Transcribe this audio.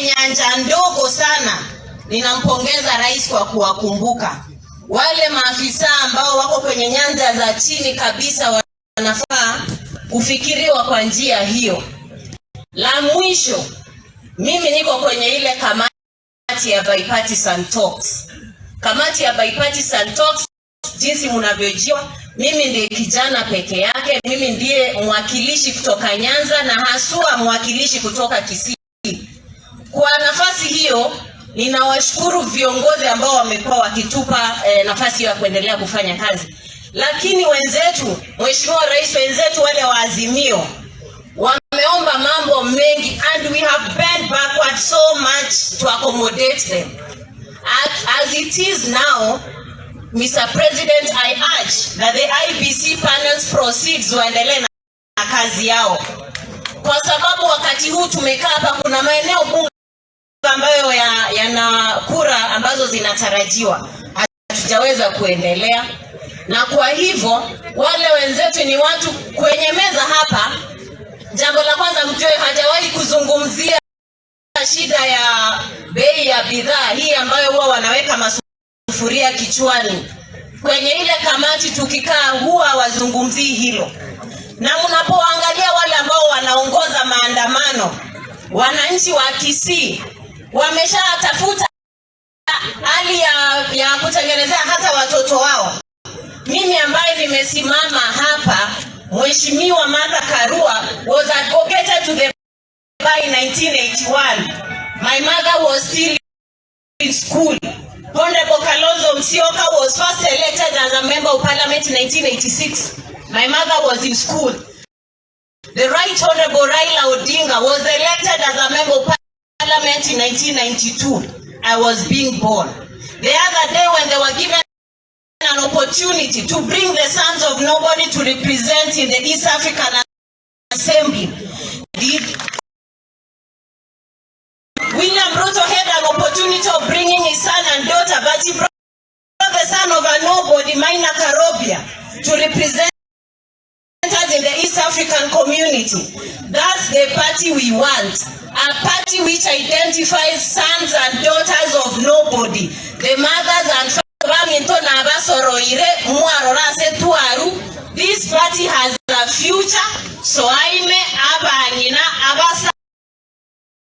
kwenye nyanja ndogo sana, ninampongeza rais kwa kuwakumbuka. Wale maafisa ambao wako kwenye nyanja za chini kabisa wanafaa kufikiriwa kwa njia hiyo. La mwisho, mimi niko kwenye ile kamati ya bipartisan talks. Kamati ya bipartisan talks, jinsi mnavyojua, mimi ndiye kijana peke yake, mimi ndiye mwakilishi kutoka Nyanza na haswa mwakilishi kutoka Kisii. Kwa nafasi hiyo ninawashukuru viongozi ambao wamekuwa wakitupa nafasi ya kuendelea kufanya kazi, lakini wenzetu, Mheshimiwa Rais, wenzetu wale wa Azimio wameomba mambo mengi and we have bent backward so much to accommodate them. As it is now, Mr. President, I urge that the IEBC panels proceeds, waendelee na kazi yao, kwa sababu wakati huu tumekaa hapa, kuna maeneo bunge ambayo yana kura ambazo zinatarajiwa, hatujaweza kuendelea, na kwa hivyo wale wenzetu ni watu kwenye meza hapa. Jambo la kwanza mjue, hajawahi kuzungumzia shida ya bei ya bidhaa hii ambayo huwa wanaweka masufuria kichwani. Kwenye ile kamati tukikaa, huwa wazungumzii hilo, na mnapoangalia wale ambao wanaongoza maandamano, wananchi wa Kisii wameshatafuta hali ya kutengenezea hata watoto wao. Mimi ambaye nimesimama hapa, Mheshimiwa Martha Karua was advocated to the bar in 1981. My mother was still in school. Honorable Kalonzo Musyoka was first elected as a member of parliament in 1986. My mother was in school. The Right Honorable Raila Odinga was elected as a member of parliament in 1992. I was being born. The other day when they were given an opportunity to bring the sons of nobody to represent in the East African Assembly, did William Ruto had an opportunity of bringing his son and daughter, but he brought the son of a nobody, Maina Karobia, to represent us in the East African Community. That's the party we want. A party which identifies sons and daughters of nobody, the mothers and